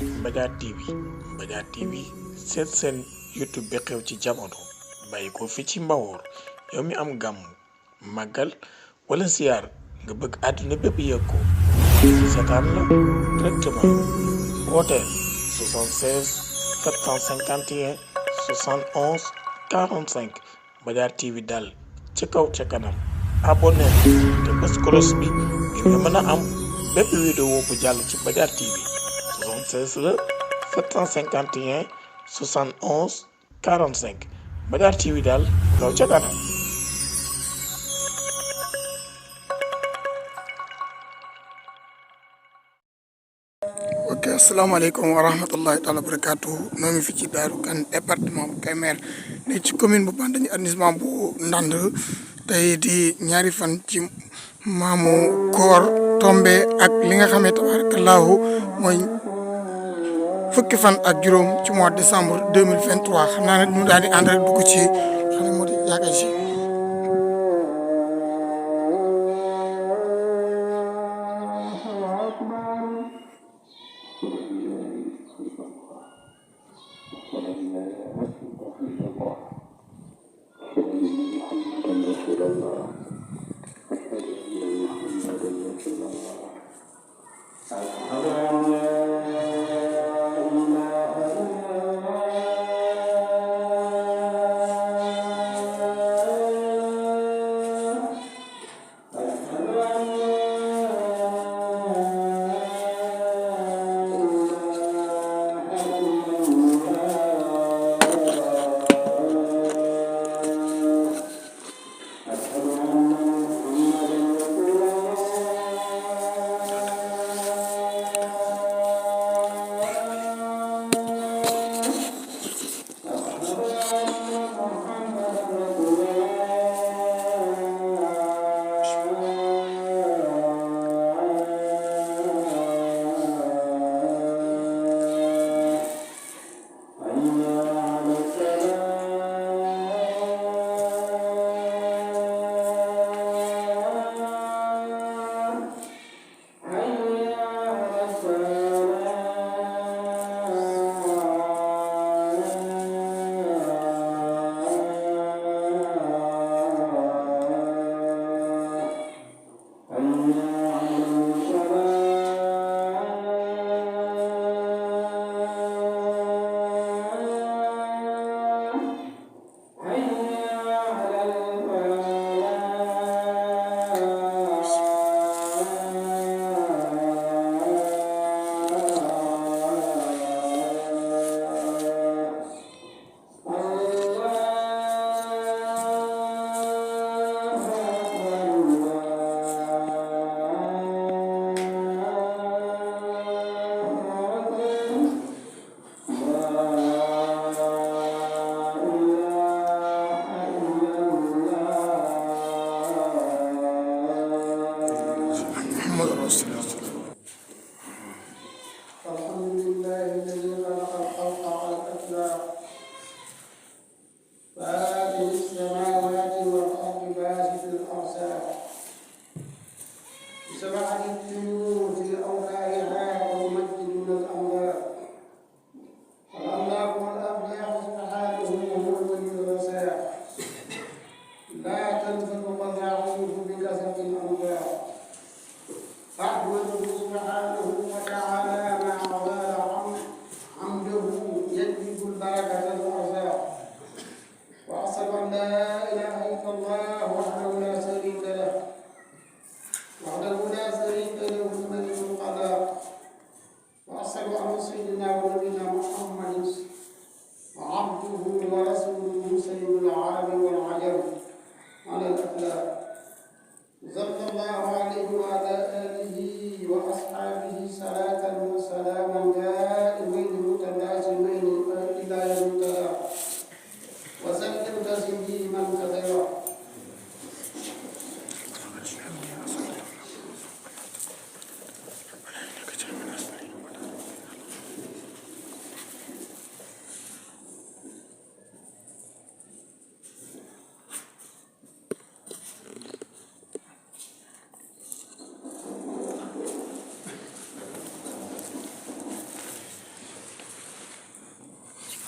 Mbadiar TV Mbadiar TV seen YouTube bi xew ci jamono bàyyi ko fi ci Mbawoor yow mi am gàmm màggal wala ziar nga bëgg àdduna bépp yëg ko seetaan la directement wooteel 76 751 71 45 Mbadiar TV daal ci kaw ca kanam abonné te bës cloche bi ngir nga mën a am bépp vidéo bu jàll ci Mbadiar TV 76 la 751 71 45 Mbadiar TV daal kaw ca kanam. ok asalaamaaleykum wa rahmatullahi taala barakaatu noo ngi fi ci Daaru Kane département bu Kébémer ne ci commune bu Bandagny arrondissement bu Ndande tey di ñaari fan ci maamu koor tombe ak li nga xam ne tabarakallahu mooy fukki fan ak juróom ci mois de décembre 2023 xam naa nag ñu daal di ànd rek dugg ci xam ne moo di yaakaar si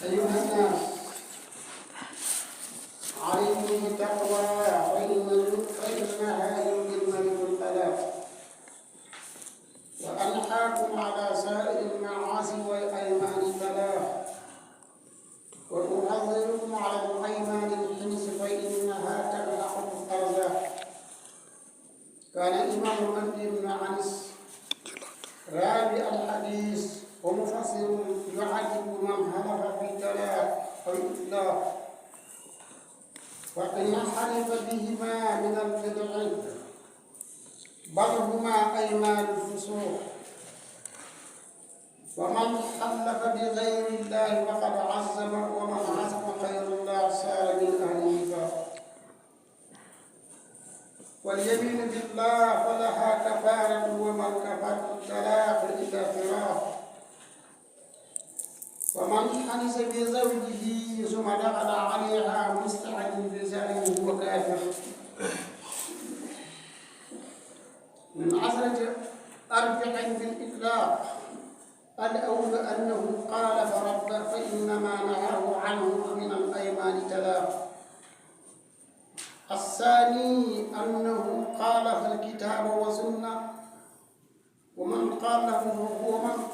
أيها الناس عليكم بالتقوى فإنها يوجب الفلاح وأنحاكم على سائر المعاصي والأيمان فلاح وأحذركم على الأيمان الحنس فإنها تمنع الأرزاق. كان الإمام مهدي بن أنس راوي الحديث ومفسر يعجب من حلف في الطلاق أو الإطلاق وإن حلف بهما من البدع بل هما أيمان الفسوق ومن حلف بغير الله فقد عزم ومن عزم غير الله صار من أهل النفاق. واليمين بالله فلها كفارة ومن كفر الطلاق إلى فراق. ومن حنس بزوجه ثم دخل عليها مستعد بزاره هو كافر. من عشرة أرجح في الإطلاق الأول أنه قال فرب فإنما نهاه عنه من الأيمان تلاق. الثاني أنه خالف الكتاب والسنة ومن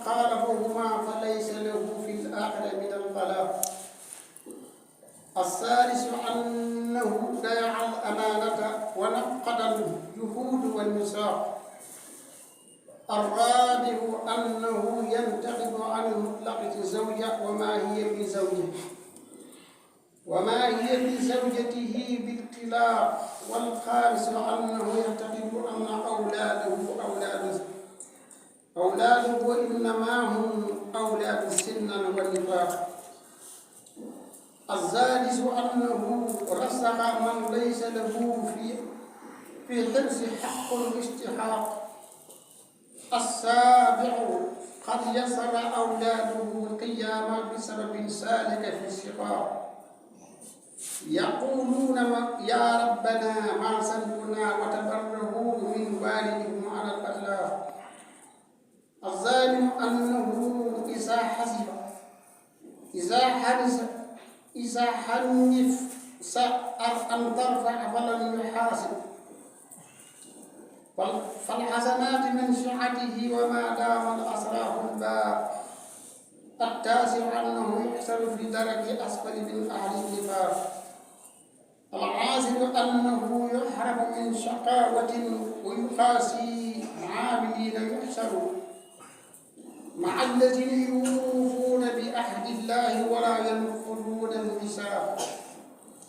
خالفهما فليس له في الآخرة من الخلاق. الثالث أنه ضيع الأمانة ونقض الجهود والميثاق. الرابع أنه ينتقم عن مطلقة الزوجة وما هي بزوجته بالطلاق. والخامس أنه يعتقد أن أولاده إنما هم أولاد السن والنفاق. السادس أنه رسخ من ليس له في حرص حق الاستحقاق. السابع قد يسر أولاده القيامة بسبب سالك في الشقاق يقولون يا ربنا ما سلكنا وتبرهوا من والدهم على الأخلاق. الظالم أنه إذا حنف أن ترفع فلن يحاسب فالحسنات من شيعته وما دام الأسراف الباء. التاسع أنه يحسن في درجة أسفل من أهل النفاق. العاشر أنه يحرم من شقاوة ويقاسي عاملين يحشر مع الذين يوفون بعهد الله ولا ينقضون الميثاق.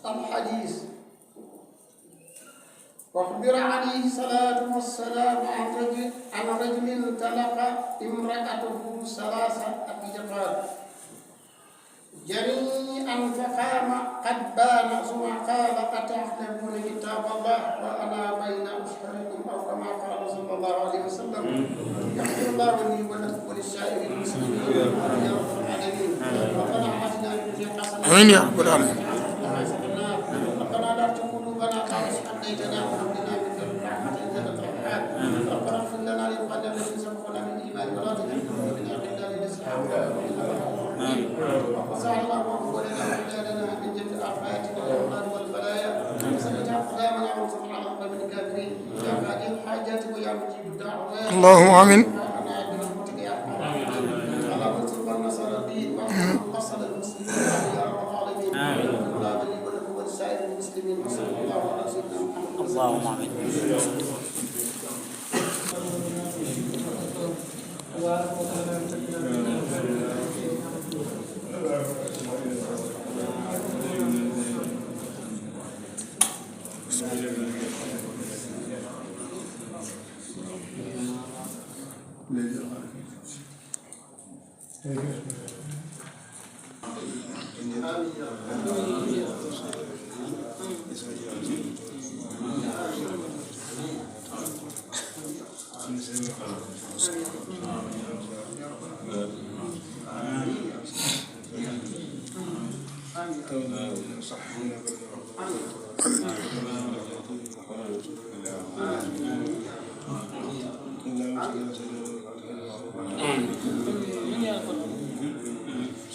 الحديث. وأخبر عليه الصلاة والسلام عن رجل طلق امرأته 3 أطلقات جريئا فقام قد بان ثم قال أتحلفون كتاب الله وأنا بين أشهركم أو كما قال صلى الله عليه وسلم. يغفر الله لي ولكم وللسائر المسلمين يا رب العالمين. ربنا آتنا في الدنيا حسنة آمين يا رب العالمين. ربنا لا تزغ قلوبنا بعد إذ هديتنا وهب لنا من لدنك رحمة إنك أنت الوهاب. ربنا اغفر لنا لإخواننا الذين سبقونا بالإيمان ولا تجعل في قلوبنا غلا للذين آمنوا. وسع الله ولنا وأولادنا من جميع الآفات والأمراض والبلايا. وثبت أقدامنا وانصرنا على القوم الكافرين. يا قاضي الحاجات ويا مجيب الدعوات. اللهم آمين. برحمتك يا أرحم الراحمين. اللهم انصر من نصر الدين وقصد المسلمين يا رب العالمين. اللهم لي ولكم ولسائر المسلمين وصلى الله على سيدنا محمد. اللهم آمين.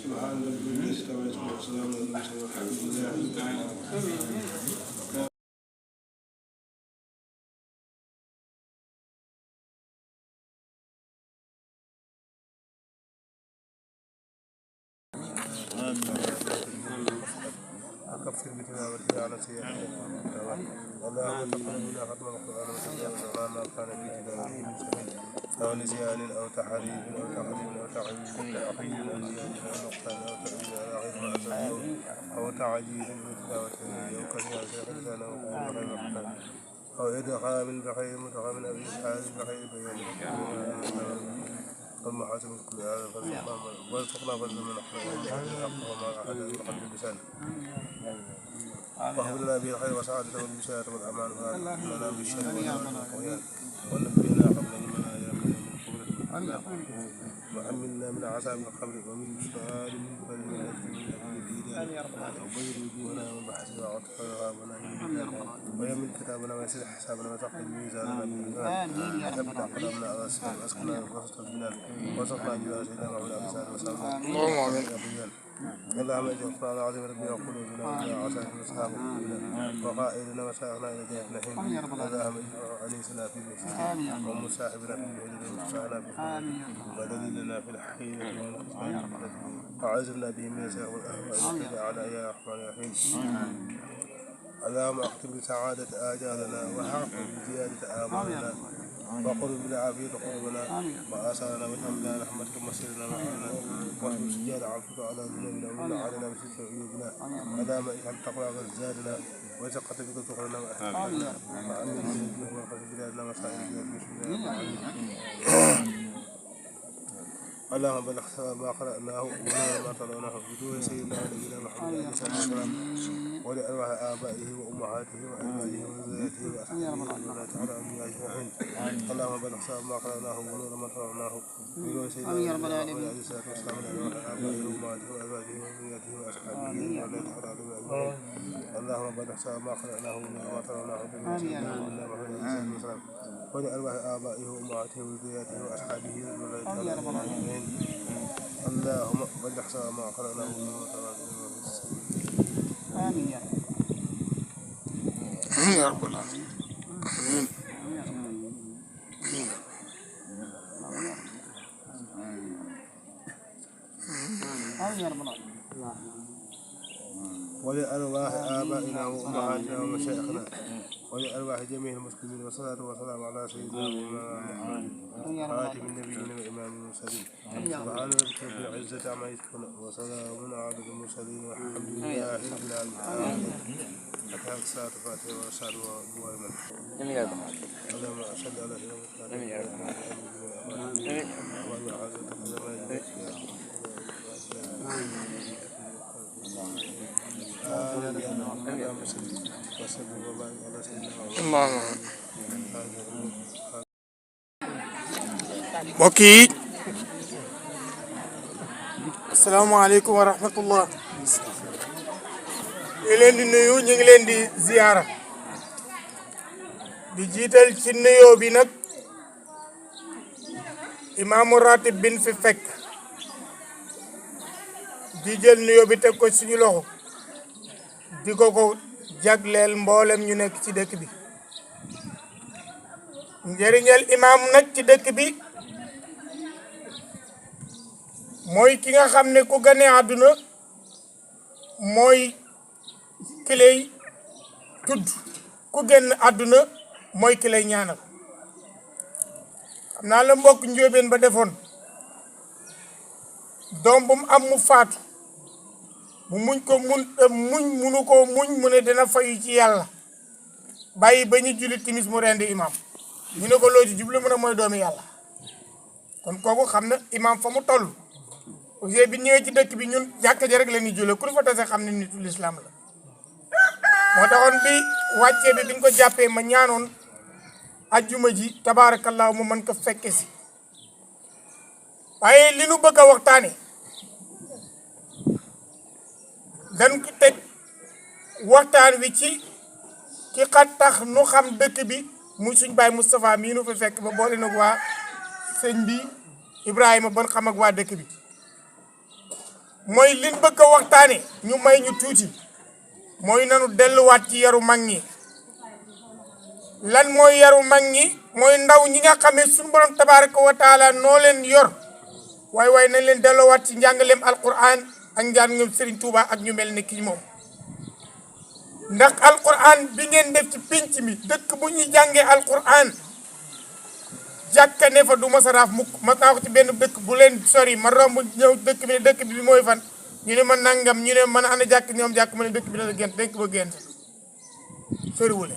سبحان الذي استوى وكفر بتلاوته على سيئاته اللهم تقبل منا ختم القرآن وسلم ما كان في تلاوته من سبيل أو نسيان أو تحريف أو تقديم أو تعيين أو تأخير أو زيادة أو نقصان أو تأويل على غير ما أنزل أو تعجيل بتلاوته أو كريم شيخ لسانه وقول غير محتاج أو إدغام بخير مدغم أو إسحاق بخير بيان المحاسب كل هذا وارزقنا فضل من حقه وما أحد بقلب اللسان وهب لنا به الخير والسعادة والبشارة والأمان وأمنا بالشر والطغيان ونبهنا قبل المنايا من قبل وأمنا من عذاب القبر ومن سؤال من وبيض وجوهنا ومن بحث وعطف رغابنا ويمن كتابنا ويسر حسابنا وتقل ميزاننا بالإيمان وثبت أقدامنا على الصراط وأسكننا وسط الجنان وارزقنا بها سيدنا وعلى أمثال وسلام اللهم اجعل القرآن العظيم ربي وقلوبنا وجاء عساك واصحاب قلوبنا وقائدنا وسائرنا الى جنة النعيم اللهم اجعل انيسنا في بيتنا ومصاحبنا في الهجر ومصاحبنا في الخير ودليلنا في الحين وعزلنا به من الشر والاهواء وتجعل يا رحمن يا رحيم اللهم اختم بسعادة آجالنا وحقق بزيادة آمالنا وقل بالعافية قلوبنا وآثارنا وجعلنا رحمتك مسيرنا معنا واحفظ سجاد عفوك على ذنوبنا ومن علينا بستر عيوبنا اللهم اجعل تقوى غزالنا وثقة بك تقرنا وأحبابنا وأمن بلادنا وخذ بلادنا وسائر بلاد المسلمين اللهم بلغ ما قرأناه ونور ما تلوناه بدون سيدنا ونبينا محمد عليه الصلاة والسلام ولأرواح آبائه وأمهاته وأزواجه وذريته وأصحابه ولا تعالى أنبياء أجمعين اللهم بلغ ما قرأناه ونور ما تلوناه بدون سيدنا ونبينا محمد عليه الصلاة والسلام ولأرواح آبائه وأمهاته وأزواجه وذريته وأصحابه ولا تعالى أنبياء أجمعين اللهم بلغ ما قرأناه ونور ما تلوناه بدون سيدنا ونبينا محمد عليه الصلاة والسلام ولأرواح آبائه وأمهاته وذريته وأصحابه ولا تعالى أنبياء أجمعين اللهم بلغ ما قرأناه ونور ما تلوناه آمين يا رب العالمين آمين يا رب العالمين ولأرواح آبائنا وأمهاتنا ومشايخنا ولأرواح جميع المسلمين والصلاة والسلام على سيدنا محمد خاتم النبيين وإمام المرسلين سبحان ربك رب العزة عما يصفون وسلام على المرسلين والحمد لله رب العالمين. فاتحة الصلاة الفاتحة والرسالة والمؤمن. اللهم صل على سيدنا mbokk yi asalaamaaleykum wa rahmatullah ñu leen di nuyu ñu ngi leen di ziyaara di jiital ci nuyoo bi nag imaamu ratib bin fi fekk di jël nuyoo bi teg ko suñu loxo di ko jagleel mboolem ñu nekk ci dëkk bi njëriñal imaam nag ci dëkk bi mooy ki nga xam ne ku gane àdduna mooy ki lay tudd ku génn àdduna mooy ki lay ñaanal xam naa la mbokk njóobeen ba defoon doom bu mu am mu faatu mu muñ ko munu ko muñ mu ne dina fayu ci yàlla bàyyi ba ñu julli timis mu rendi imam ñu ne ko loo ci jublu mu ne mooy doomi yàlla kon kooku xam na imam fa mu toll aussi bi ñëwee ci dëkk bi ñun jàkka ja rek la ñuy julle ku fa tase xam ne nitu lislaam la moo taxoon bi wàccee bi biñ ko jàppee ma ñaanoon ajjuma ji tabaarakallaahu mu mën ko fekke si waaye li nu bëgg a waxtaane dañ ko teg waxtaan wi ci ki xat tax nu xam dëkk bi muy suñ baay Moustapha mii nu fa fekk ba boole nag waa sëñ bi Ibrahima ban xam ak waa dëkk bi mooy liñ bëgg a waxtaane ñu may ñu tuuti mooy nanu delluwaat ci yaru mag ñi. lan mooy yaru mag ñi mooy ndaw ñi nga xam ne suñu borom tabaraka wa taala noo leen yor waaye nañ leen delluwaat ci njàngaleem alquran ak njàngaleem Serigne Touba ak ñu mel ne kii moom. ndax alquran bi ngeen def ci pénc mi dëkk bu ñuy jàngee alquran jàkka ne fa du masaraaf mukk mas naa ko ci benn dëkk bu leen sori ma romb ñëw dëkk bi ne dëkk bi mooy fan ñu ne ma nangam ñu ne man ana jàkk ñoom jàkk ma ne dëkk bi la gént dëkk ba gént soriwule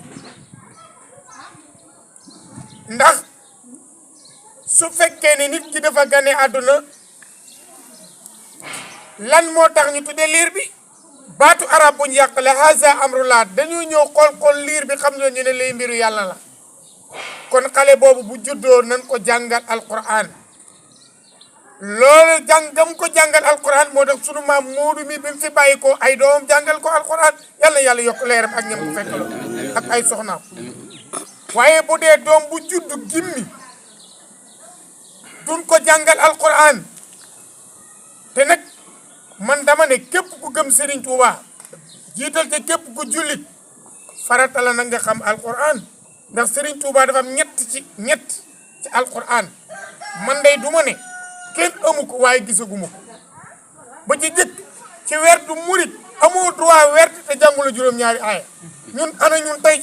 ndax su fekkee ne nit ki dafa gane àdduna lan moo tax ñu tuddee liir bi baatu arab bu ñu yàq la haza amrullah dañuy ñëw xool liir bi xam ne ñu ne lay mbiru yàlla la kon xale boobu bu juddoo nan ko jàngal alquran loolu jàngam ko jàngal alquran moo tax sunu maam Moodu mi bi mu fi bàyyi ko ay doomam jàngal ko alquran yàlla yokk leeram ak ñam ko fekk la ak ay soxnaam waaye bu dee doom bu juddu gimmi duñ ko jàngal alquran te nag man dama ne képp ku gëm Serigne Touba jiital te képp ku jullit farata la na nga xam alquran ndax Serigne Touba dafa am ñett ci alquran man day duma ne kenn amu ko waaye gisaguma ko ba ci jëkk ci werdu murit amoo droit werd te jàngula juróom-ñaari aaya ñun tey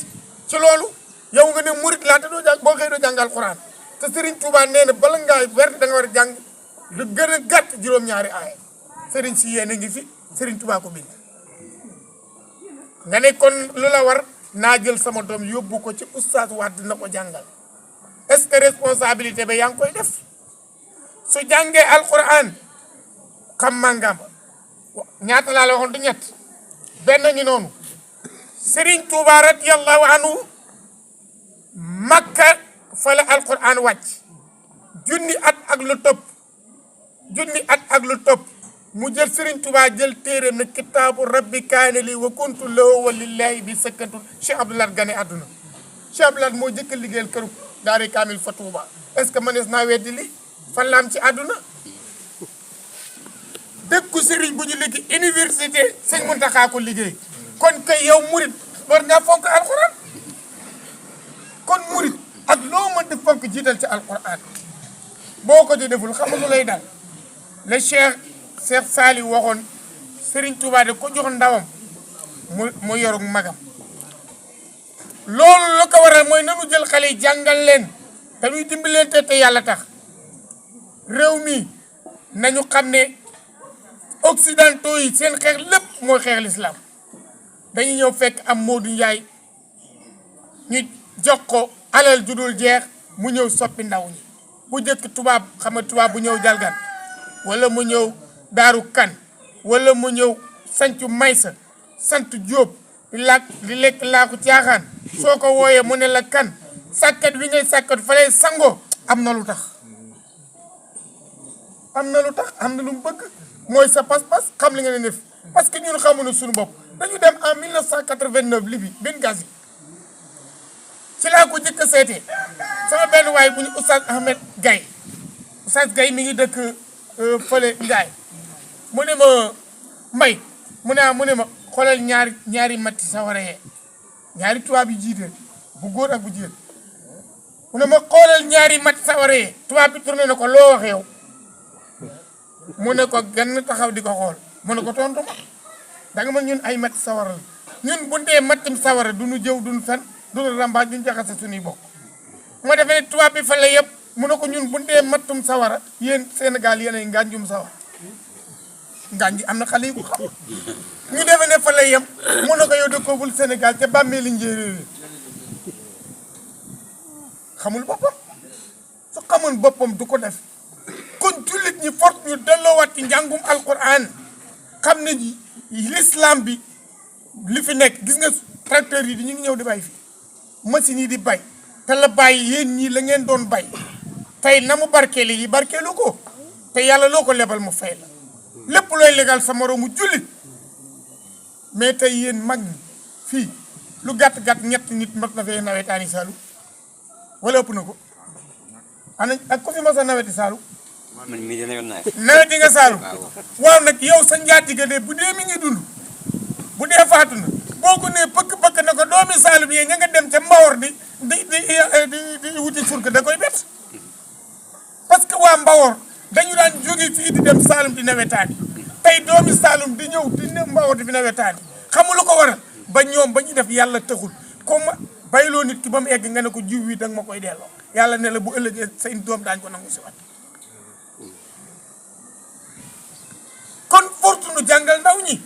ci loolu yow nga ne murit laa te doo jàng boo xëy doo jàng alquran te Serigne Touba nee na bala ngaa werd da nga war a jàng lu gën a gàtt juróom-ñaari aaya Serigne si yéen a ngi fi Serigne Touba ko bind nga ne kon lu la war naa jël sama doom yóbbu ko ci oustaz Wade dina ko jàngal est-ce que responsabilité ba yaa ngi koy def su jàngee alquran xam màngam ñaata laa la waxoon du ñett benn ngi noonu Serigne Touba radiyallahu anhu Makka fa la alquran wàcc junni at ak lu topp mu jël Serigne Touba jël téeréem na kitaabu rabbi kaane li wa kuntu lahu wa lillahi bi sëkkantul Cheikh Abdoulaye gane àdduna Cheikh Abdoulaye moo jëkk a liggéeyal këru daari kaamil fa Touba est-ce que mënees naa weddi li fan la am ci àdduna dëkku Serigne bu ñu liggéey université sëñ Mountakha ko liggéey kon kay yow murit war ngaa fonk alquran kon murit ak loo mën di fonk jiital ci alquran boo ko ci deful xamul lay dal le Cheikh Saliou waxoon Serigne Touba de ko jox ndawam mu yorug magam loolu la ko waral mooy nanu jël xale yi jàngal leen te luy dimbalante te yàlla tax réew mi nañu xam ne occidentaux yi seen xeex lépp mooy xeex l'islam dañuy ñëw fekk am Modou Ndiaye ñu jox ko alal judul jeex mu ñëw soppi ndaw ñi bu jëkk tubaab xam nga tubaab bu ñëw jalgan wala mu ñëw daaru kan wala mu ñëw sancu maysa sant jóob di lekk laaku caaxaan soo ko wooyee mu ne la kan sàkkat wi ngay sàkkat fa lay sangoo am na lu tax am na lu mu bëgg mooy sa pas-pas xam li nga ne def parce que ñun xamuñu suñu bopp dañu dem en 1989 Libye Benghazi ci laa ko jëkk a seetee sama benn waay bu ñu Oustaz Ahmed Gaye Oustaz Gaye mi ngi dëkk fële Ngaay mu ne ma mbay mu ne ma xoolal ñaari matti sawara yee ñaari tubaab yi jiite bu góor ak bu jigéen mu ne ma xoolal ñaari matti sawara yee tubaab bi tourné na ko loo wax yow mu ne ko gann taxaw di ko xool mu ne ko tontu ma danga ma ñun ay matti sawara la ñun bu dee mattim sawara duñu jëw duñu fen duñu rambaaj duñu jaxase suñuy bokk ma defee ne tubaab bi fa la yëpp mu ne ko ñun bu dee mattum sawara yéen Sénégal yéen ay ngànjum sawara ngànj am na xale yu ko xam ñu defee ne fa lay yem mu ne ko yow dëkkoogul Sénégal te bàmmeeli njéeréer xamul boppam su xamul boppam du ko def kon jullit ñi fort ñu delloowaat ci njàngum alquran xam ne l'islam bi li fi nekk gis nga tracteurs yi di ñu ngi ñëw di bay fii machines yi di bay te la bàyyi yéen ñii la ngeen doon bay tey na mu barkeele yi barkeelu ko te yàlla loo ko lebal mu fay la lépp looy legal sa moroomu jullit mais tey yéen mag ñi fii lu gàtt-gàtt ñett nit mat na fee nawetaani Saalu wala ëpp na ko ana ak ko fi mas a naweti Saalu man mii de nawet naa naweti nga Saalu waaw nag yow sa njaatige de bu dee mi ngi dund bu dee faatu na boo ko nee pëkk-pëkk na ko doomi Saalum yi ña nga dem ca Mbawor di wuti surga da koy bett parce que waa Mbawor dañu daan jóge fii di dem Saalum di nawetaani tey doomi Saalum di ñëw di ne Mbawor di fi nawetaani xamul lu ko waral ba ñoom ba ñu def yàlla taxul comme bayloo nit ki ba mu egg nga ne ko jiw wi danga ma koy delloo yàlla ne la bu ëllëgee seen doom daañu ko nangu si wat kon fortu nu jàngal ndaw ñi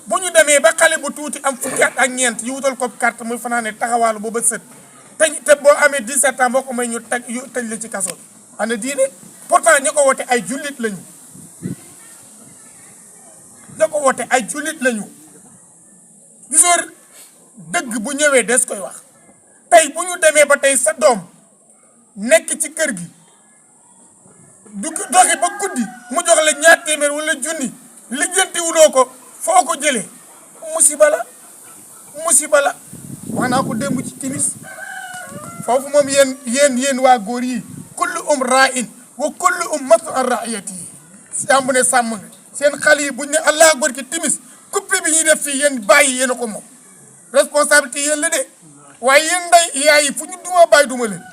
bu ñu demee ba xale bu tuuti am fukki at ak ñeent yu wutal ko carte muy fanaane taxawaalu booba sët te boo amee 17 ans boo ko may ñu tëj la ci kaso bi ana diine pourtant ña ko wote ay jullit lañu gisoo dëgg bu ñëwee des koy wax tey bu ñu demee ba tey sa doom nekk ci kër gi du doxi ba guddi mu jox la ñaar téeméer wala junni lijjanti wuloo ko foo ko jëlee musiba la wax naa ko démb ci timis foofu moom yéen waa góor yi kullu ra'in wa kullu mas'ulun an ra'iyatihi sàmm ne sàmm nga seen xale yi buñ ne allah akbar ki timis coupé bi ñuy def fii yéen bàyyi yéen a ko moom responsabilité yéen la de waaye yéen nday yaay yi fu ñu duma bàyyi duma leen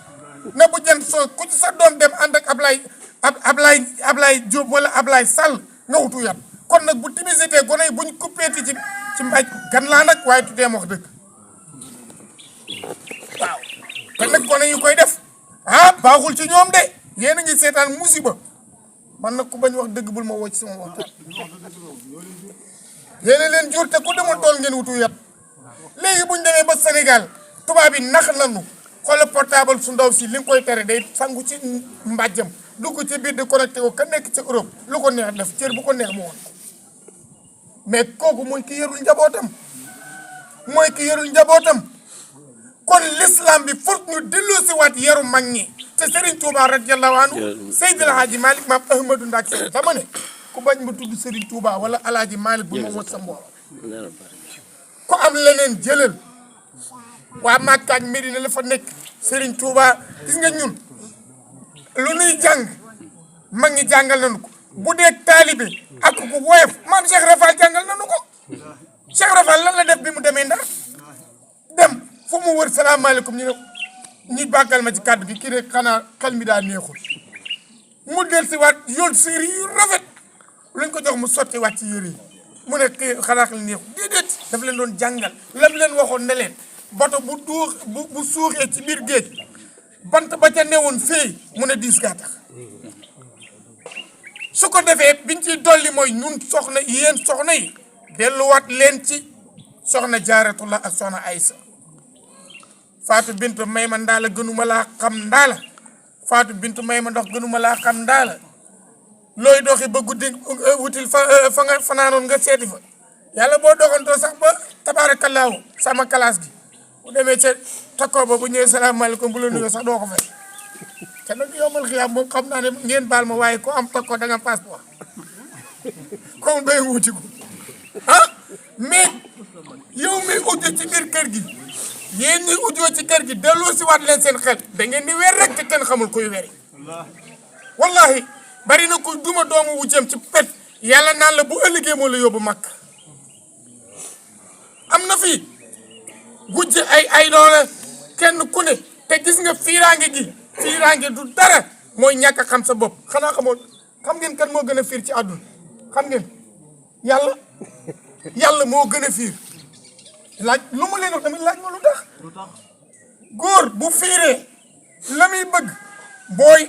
na bu jant soo ku ci sa doom dem ànd ak Ablaye Diop wala Ablaye Sall nga wutu yat kon nag bu timisitee gone yi buñ coupéti ci mbaj gan laa nag waaye tuddee wax dëgg waaw te nag gone yi koy def baaxul ci ñoom de yéen a ngi seetaan musiba man nag ku bañ wax dëgg bul ma woo ci sama waxtaan yéen a leen jur te ku demoon tool ngeen wutu yat léegi buñ demee ba Sénégal tubaab yi nax nañu xoolal portable su ndaw si li nga koy tere day sangu ci mbàjjam dugg ci biir di connecté ko ka nekk ci Europe lu ko neex def cër bu ko neex mu woon mais kooku mooy ki yarul njabootam kon l'islam bi foog ñu dellu si waat yaru mag ñi te Serigne Touba radiyallahu anhu Seydil Hadji Malick maam Ahmadou Ndak Sène dama ne ku bañ ma tudd Serigne Touba wala Alaaji Malick bu ma wot sa mbooloo ko am leneen jëlal waa Makka ak Medina la fa nekk Serigne Touba gis nga ñun lu nuy jàng mag ñi jàngal nañu ko bu dee taalibe ak ku woyof maam Cheikh Rafal jàngal nañu ko Cheikh Rafal lan la def bi mu demee Ndar dem fu mu wër salaamaaleykum ñu bàggal ma ci kàddu gi kii rek xanaa xel mi daa neexul mu del si waat yool séeri yu rafet luñ ko jox mu sotti waat ci yére yi mu ne kii xanaa xel neexul déedéet daf leen doon jàngal lam leen waxoon ne leen bato bu suuxee ci biir géej bant ba ca newoon fii mu ne diis gaa tax su ko defee biñ ciy dolli mooy ñun yéen soxna yi delluwaat leen ci soxna Jaaratullah ak soxna Aysa Fatou Bintou may ma ndaala gënuma laa xam ndaala Fatou Bintou may ma ndox gënuma laa xam ndaala looy doxi ba guddi wutil fa nga fanaanoon nga seeti fa yàlla boo doxantoo sax ba tabaarakallaahu sama classe gi bu demee ca takkoo ba bu ñëwee salaamaaleykum bu la nuyoo sax doo ko fay te nag yombal xiyaam moom xam naa ne ngeen baal ma waaye ku am takkoo da nga passeport comme doy wuti ko mais yow mi ujjo ci biir kër gi yéen ñi ujjoo ci kër gi delloo si waat leen seen xel da ngeen di weer rek te kenn xamul kuy weri wallahi bari na ku duma doomu wujjam ci pet yàlla naan la bu ëllëgee moo la yóbbu mag am na fi wujje ay doona kenn ku ne te gis nga fiiraange du dara mooy ñàkk a xam sa bopp xanaa xam ngeen kan moo gën a fiir ci àdduna xam ngeen yàlla moo gën a fiir laaj lu ma leen wax tamit laaj ma lu tax góor bu fiiree la muy bëgg booy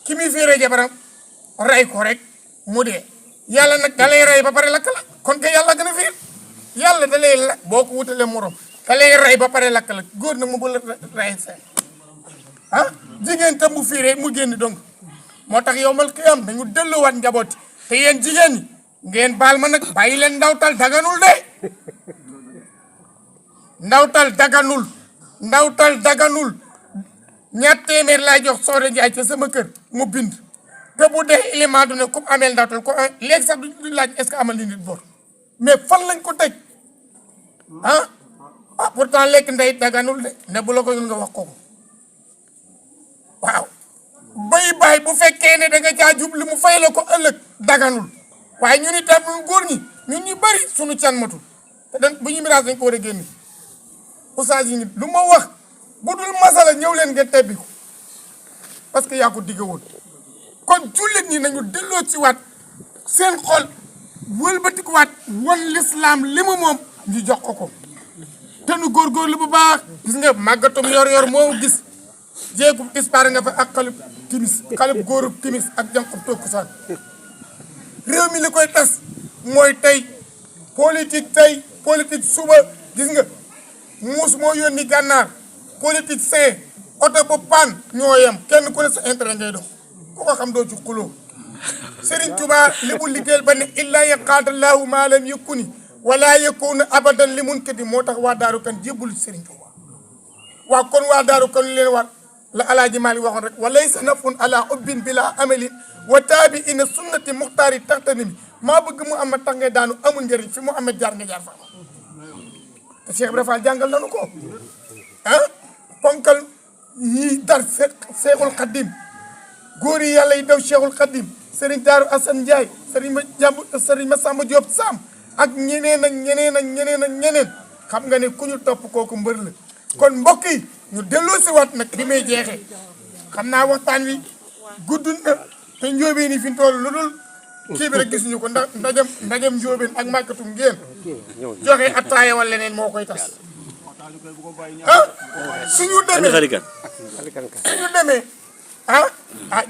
ki muy fiiree jabaram rey ko rek mu dee yàlla nag da lay rey ba pare lakk la kon te yàlla gën a fiir yàlla da lay la boo ko wutalee morom da lay rey ba pare lakk la góor nag mu bu la rey seen jigéen tam bu fiiree mu génn donc moo tax yow mal xiyam dañu delluwaat njabooti te yéen jigéen ñi ngeen baal ma nag bàyyi leen ndawtal daganul de ndawtal daganul ñaar téeméer laay jox Soore Njaay ca sama kër mu bind te bu dee élément du ne ku ameel ndawtal ko léegi sax du laaj est-ce que amal li nit bor mais fan lañ ko teg pourtant lekk ndey daganul de ne bu la ko yul nga wax ko waaw baay bu fekkee ne da nga caa jublu mu fay la ko ëllëg daganul waaye ñun itam ñun góor ñi ñun ñu bari suñu can matul te dañ bu ñu miraas dañ ko war a génne oustaz yi lu ma wax bu dul masala ñëw leen ngeen tebbi ko parce que yaa ko digge woon kon jullit ñi nañu delloo ci waat seen xol wëlbatikuwaat wan l'islam li mu moom ñu jox ko te nu góorgóorlu bu baax gis nga màggatum yor moo gis jéegu disparaît nga fa ak xalub góorub timis ak jànqub tokkusaan réew mi li koy tas mooy tey politique suba gis nga muus moo yónni gànnaar politique see oto bu paan ñoo yem kenn ku ne sa intérêt ngay dox ku ko xam doo ci xuloo Serigne Touba li mu liggéeyal ba ne illaa yaqaadallahu maa lam yakuni wala yakunu abadan li mun kati moo tax waa Daaru Kan jébbul Serigne Touba waa kon waa Daaru Kan leen war la alaaji Maali waxoon rek walaysa nafun ala ubbin bila amalin wa taabi ina sunnati muxtaari taxtani mi maa bëgg mu am tax ngay daanu amul njëriñ fi mu amee jaar nga jaar fa te Cheikh Ibrahima Fall jàngal nañu ko ponkal yi dar Seexul Xadim góor yi yàlla yi daw Cheikhul Xadim Serigne Daaru Assane Ndiaye Serigne Massamba Diop Sam ak ñeneen xam nga ne ku ñu topp kooku mbër la kon mbokk yi ñu delloo si waat nag bi may jeexee xam naa waxtaan wi gudd na te njóobeen yi fi mu toll lu dul kii bi rek gisuñu ko ndajam njóobeen ak màkkatum ngeen joxe attaaya wala leneen moo koy tas suñu demee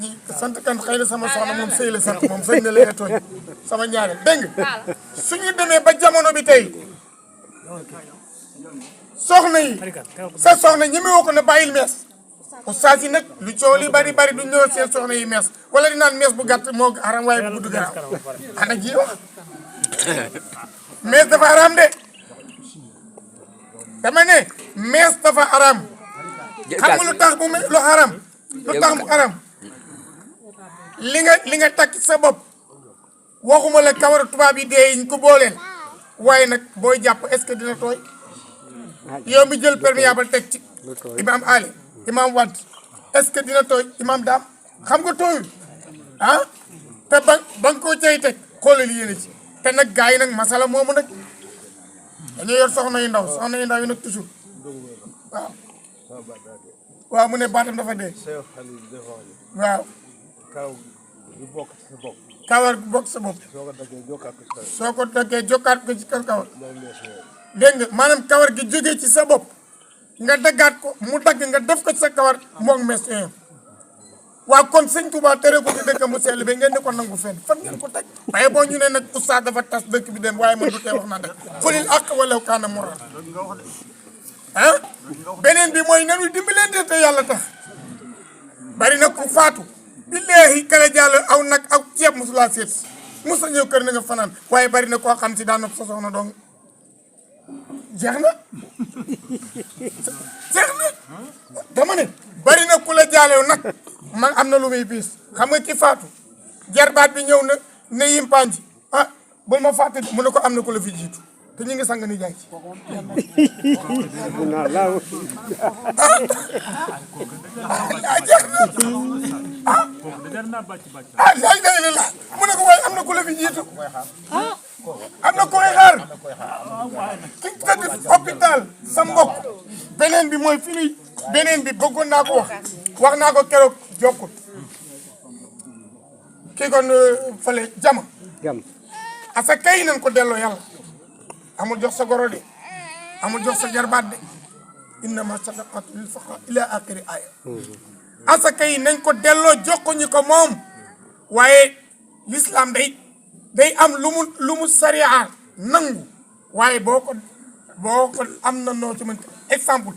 ñi sant kan xëy na sama soxna moom sëy la sant moom sëy na la tooñ sama ñaare dégg nga suñu demee ba jamono bi tey soxna yi sa soxna ñi woo ko na bàyyil mees oustaz yi nag lu coow li bari du ñëw seen soxna yi mees wala di naan mees bu gàtt moo haram waaye bu gudd garaaw ana ji wax mees dafa haram de dama ne mees dafa haram xam nga lu tax lu haram lu tax mu haram li nga takk sa bopp waxuma la kawaru tubaab yi dee ñu ko booleel waaye nag booy jàpp est-ce que dina tooy yow mi jël perméable teg ci imam Ali imam Wade est-ce que dina tooy imam Daam xam nga tooyul te ba nga koo cay teg xoolal yéene ci te nag gars yi nag masala moomu nag dañoo yor soxna yu ndaw yi nag toujours waaw mu ne baatam dafa dee waaw kawar bu bokk sa bopp soo ko daggee jokkaat ko ci kawar dégg nga maanaam kawar gi jógee ci sa bopp nga daggaat ko mu dagg nga def ko ci sa kawar moog mes waaw kon sëñ Touba tere ko ci dëkk mu sell bi ngeen di ko nangu fenn fan ngeen ko teg waaye boo ñu ne nag oustaz dafa tas dëkk bi dem waaye man du tee wax naa dëkk xulil ak walaw kaana murran beneen bi mooy nanu dimbalante te yàlla tax bari na ku faatu billaahi kala jàll aw nag aw ceeb mosulaa seet mosa ñëw kër na nga fanaan waaye bari na koo xam si daan na sa soxna dong jeex na dama ne bari na ku la jaalew nag man am na lu muy piis xam nga ki faatu jarbaat bi ñëw na ne yimpanji bul ma fàtte mu ne ko am na ku la fi jiitu te ñu ngi sang ni jaay ci laaj day la mu ne ko waaye am na ku la fi jiitu am na koy xaar ki tëdd hôpital sa mbokk beneen bi mooy fii beneen bi bëggoon naa ko wax naa ko keroog jokkut kii kon fële jama asa kay nañ ko delloo yàlla amul jox sa goro de amul jox sa jarbaat de innama sadaqatu lil fuqara ila axiri aya asaka yi nañ ko delloo jox ko ñi ko moom waaye l'islam day am lu mu sariya nangu waaye boo ko am na noo ci mën exemple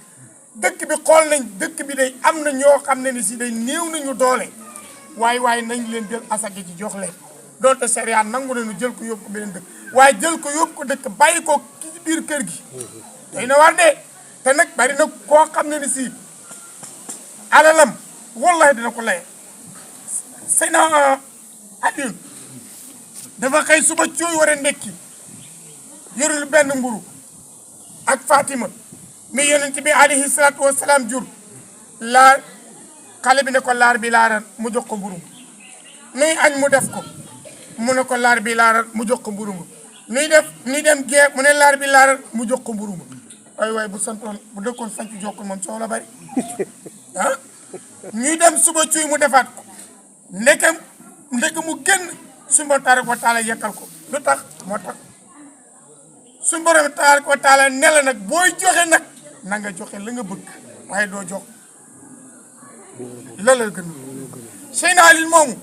dëkk bi xool nañ dëkk bi day am na ñoo xam ne ni si day néew nañu doole waaye nañ leen jël asaka ci jox leen doonte sariya nangu nañu jël ko yóbbu ko beneen dëkk waaye jël ko yóbbu ko dëkk bàyyi ko ci biir kër gi day na war de te nag bari na koo xam ne ni si alalam wallahi dina ko laye Seydina Aliou dafa xëy suba cooy war a ndekki yorul benn mburu ak Fatima mi yonent bi alayhi salaatu wasalaam jur laar xale bi ne ko laar bi laaral mu jox ko mburu nuy añ mu def ko mu ne ko laar bi laaral mu jox ko mburu nuy dem gee mu ne laar bi laaral mu jox ko mburu ma waay bu santoon bu dëkkoon sanc jokkul moom coow la bari ah ñuy dem suba cuy mu defaat ko ndeke mu génn suñu borom tabaaraka wa taala yekkal ko lu tax moo tax suñu borom tabaaraka wa taala ne la nag booy joxe nag na nga joxe la nga bëgg waaye doo jox la gën Seydina Ali moomu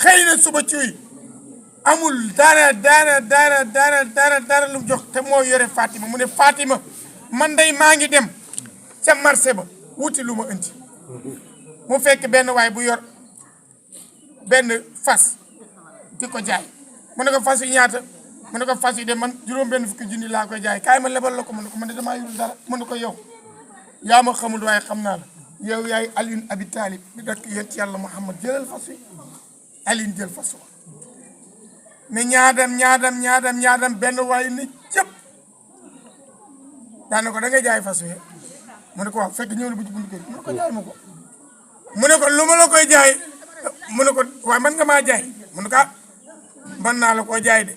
xëy na suba cuy amul dara lu mu jox te moo yore Fatima mu ne Fatima man day maa ngi dem ca marché ba wuti lu ma indi mu fekk benn waay bu yor benn fas di ko jaay mu ne ko fas yi ñaata mu ne ko fas yi de man juróom benn fukki junni laa koy jaay kaay ma lebal la ko mu ne ko man de damaa yorul dara mu ne ko yow yaa ma xamul waaye xam naa la yow yaay Alioune Abi Talib bi dakk yéen ci yàlla Muhammad jëlal fas wi Alioune jël fas wa ne ñaadam benn waaye ne cëpp daane ko da ngay jaay fas wi mu ne ko waaw fekk ñëw na bu ci buntu kër mu ne ko jaay ma ko mu ne ko lu ma la koy jaay mu ne ko waaye man nga maa jaay mu ne ko ah mën naa la koo jaay de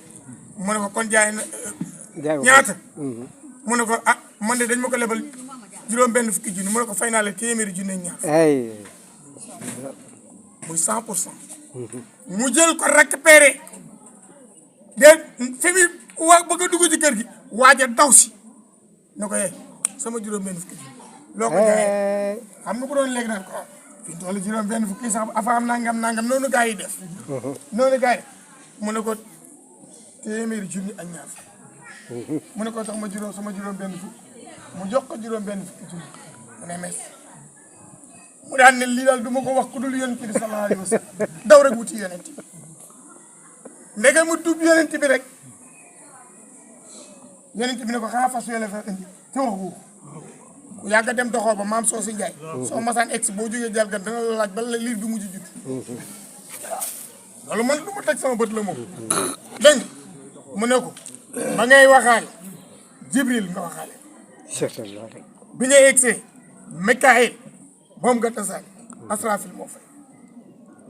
mu ne ko kon jaay na ñaata mu ne ko ah man de dañ ma ko lebal juróom benn fukki junni mu ne ko fay naa la téeméeri junni ak ñaar muy 100% mu jël ko récupéré de fi mu waa bëgg a dugg ci kër gi waaja daw si ne ko yee sama juróom benn fukki junni loo ko jaayee xam nga bu doon léegi naan ko fi mu toll juróom benn fukki sax afa am nangam noonu gaa yi def noonu gaa yi mu ne ko téeméeri junni ak ñaar mu ne ko tax sama juróom benn fukki mu jox ko juróom benn fukki junni mu ne mes mu daan ne lii daal du ma ko wax ku dul yonent bi sallallahu alayhi wa sallam daw rek wuti yonent bi ndeke mu dub yonent bi rek yonent bi ne ko xanaa fas yole fa indi te wax woo ku yàgg dem doxoo ba maam soo si njaay soo masaan egsi boo jógee jalgat danga la laaj ba la liir bi mujj jut waaw loolu man du ma teg sama bët la moom dégg mu ne ko ba ngay waxaale Jibril nga waxaale bi ngay egsee Mikaayil moom nga tasaani Asrafil moo fay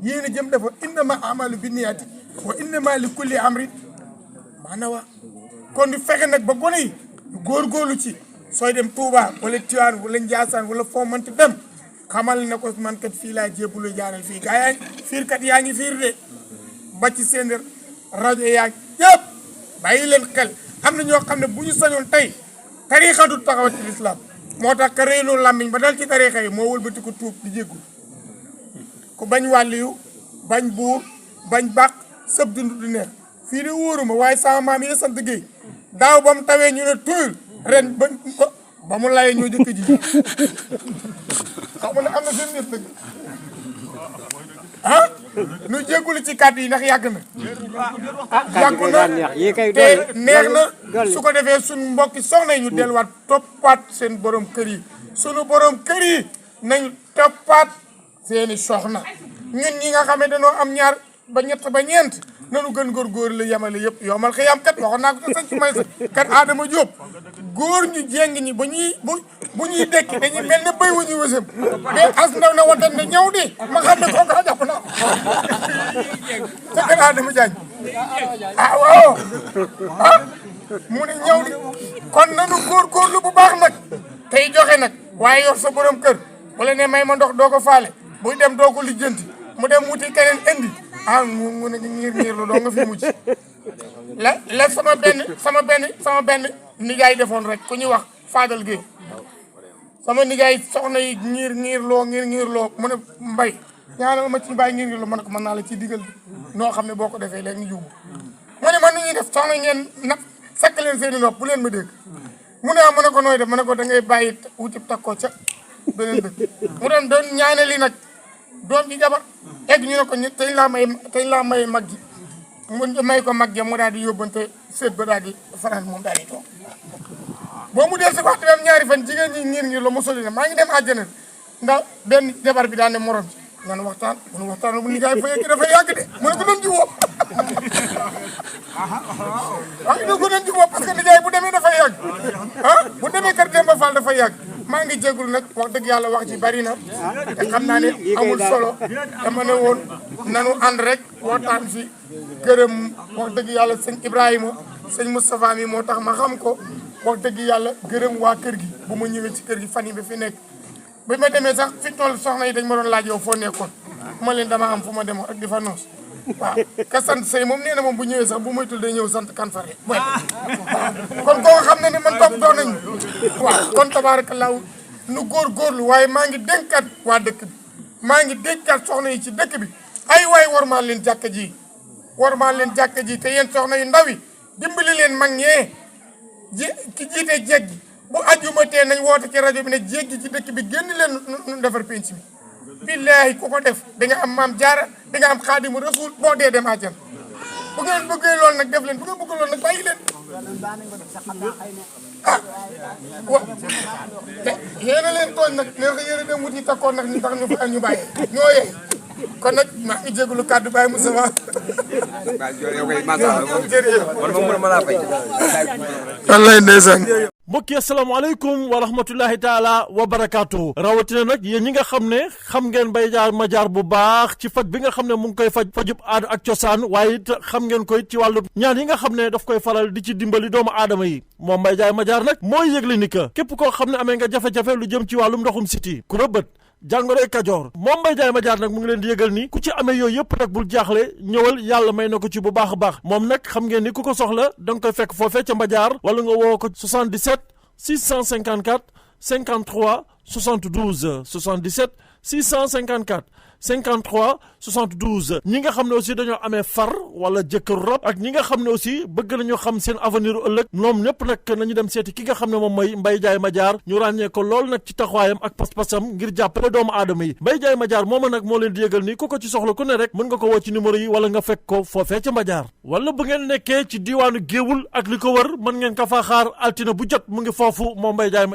yéen a jëm dafa innama amalu binniyaati wa innama li kulli amrin maanaam waa kon di fexe nag ba gone yi góorgóorlu ci sooy dem Touba wala Tivaouane wala Ndiassane wala foo mënti dem xamal ne ko man kat fii laa jébbalu jaaral fii gaa yaa fiir kat yaa ngi fiir de ba ci seen rajo yaa yëpp bàyyi leen xel am na ñoo xam ne bu ñu sañoon tey tariixa du taxawat ci lislaam moo tax ka réyloo làmmiñ ba dal ci tariixa yi moo wëlbati ko tuub di jéggul ku bañ wàlliyu bañ buur bañ bàq sëb dund du neex fii de wóoruma waaye sama maam yi sant Géey daaw ba mu tawee ñu ne tuyul ren ba mu layee ñoo jëkk ji xaw ma ne am na seen nit nag ah nu jéggulu ci kàddu yi ndax yàgg na yàgg na te neex na su ko defee suñ mbokki soxna yi ñu delluwaat toppaat seen borom kër yi sunu borom kër yi nañu toppaat seeni soxna ñun ñi nga xam ne dañoo am ñaar ba ñett ba ñeent nanu gën góor la yemale yëpp yomal xiyam kat waxoon naa ko te sañ ci may sa kat Adama Diop góor ñu jéng ñi bu ñuy dekki dañuy mel ne béy wu ñuy wësam de as ndaw na watan ne ñëw di ma xam ne kooku a jàpp naa sa kat Adama Diagne ah waaw ah mu ne ñëw di kon nanu góorgóorlu bu baax nag tey joxe nag waaye yor sa borom kër wala ne may ma ndox doo ko faale buy dem doo ko lijjanti mu dem wuti keneen indi ah mu ne ngir lu doo nga fi mujj la sama benn nijaay defoon rek ku ñuy wax Fadal Gueye sama nijaay soxna yi ngir loo mu ne mbay ñaanal ma ci bàyyi ngir loo ma ne ko mën naa la ciy digal noo xam ne boo ko defee léegi ñu yóbbu mu ne man nu ñuy def soxna ngeen nag sakk leen seen i nopp bu leen ma dégg mu ne mu ne ko nooy def ma ne ko da ngay bàyyi wuti takkoo ca beneen dëkk mu doon ñaanali nag doom ji jabar egg ñu ne ko tey laa may mag ji mu may ko mag ja mu daal di yóbbante seet ba daal di faral moom daal di toog boo mu del si waxtu am ñaari fan jigéen ñi ngir la mosoli ne maa ngi dem àjjana ndax benn jabar bi daan ne morom ji nan waxtaan mu nijaay fa yegg dafa yàgg de mu ne ko doon jiwoo waaye ne ko doon jiwoo parce que nijaay bu demee dafa yàgg ah bu demee kër Demba Fall dafa yàgg maa ngi jégul nag wax dëgg yàlla wax ji bari na te xam naa ne amul solo dama ne woon nanu ànd rek waxtaan fi gërëm wax dëgg yàlla sëñ Ibrahima sëñ Moustapha mi moo tax ma xam ko wax dëgg yàlla gërëm waa kër gi bu ma ñëwee ci kër gi fan yi ba fi nekk bi ma demee sax fi toll soxna yi dañ ma doon laaj yow foo nekkoon ma leen dama am fu ma demoon ak di fa noos waaw ka sant sëy moom nee na moom bu ñëwee sax bu moytul day ñëw sant kan fare waaw kon koo xam ne ni man topp doon nañ waaw kon tabaarakallaahu nu góorgóorlu waaye maa ngi dénkaat waa dëkk bi maa ngi dénkaat soxna yi ci dëkk bi ay waay warmaal leen jàkka ji warmaal leen jàkka ji te yéen soxna yu ndaw yi dimbali leen mag ñee ki jiite jeeg gi bu ajjuma tee nañ woote ci rajo bi ne jeeg gi ci dëkk bi génn leen nu defar penc bi billaahi ku ko def di nga am maam jaara di nga am xaadimu rasul boo dee dem àjjana bu ngeen bëggee loolu nag def leen bu ngeen bëggee loolu nag bàyyi leen wa te yéen a leen tooñ nag yéen a dem wut ñi takkoon nag ñu tax ñu bàyyi ñoo yee kon nag maa ngi jégalu kàddu Baye Moussa wallaay ndeysaan mbokk yi asalaamaaleykum wa rahmatullahi taala wa barakaatu rawatina nag yéen ñi nga xam ne xam ngeen Mbaye Diar Madiar bu baax ci faj bi nga xam ne mu ngi koy fajub aada ak cosaan waaye it xam ngeen koy ci wàllu ñaan yi nga xam ne daf koy faral di ci dimbali doomu aadama yi moom Mbaye Diar Madiar nag mooy yëgle ni que képp koo xam ne amee nga jafe-jafe lu jëm ci wàllum ndoxum siti ku rëbët jàngoroy kajoor moom Mbaye Diar Madiar nag mu ngi leen di yëgal ni ku ci amee yooyu yëpp nag bul jaaxle ñëwal yàlla may na ko ci bu baax a baax moom nag xam ngeen ni ku ko soxla da nga koy fekk foofee ca Madiar wala nga woo ko 77 654 53 72 77 654 53 72 ñi nga xam ne aussi dañoo amee far wala jëkkëru rab ak ñi nga xam ne aussi bëgg nañu xam seen avenir ëllëg ñoom ñëpp nag nañu dem seeti ki nga xam ne moom mooy Mbaye Diar Madiar ñu ràññee ko lool nag ci taxawaayam ak pas-pasam ngir jàppale doomu aadama yi Mbaye Diar Madiar mooma nag moo leen di yëgal ni ku ko ci soxla ku ne rek mën nga ko woo ci numéro yi wala nga fekk ko foofee ca Madiar wala bu ngeen nekkee ci diiwaanu Géewul ak li ko wër mën ngeen ko faa xaar altine bu jot mu ngi foofu moom Mbaye Diar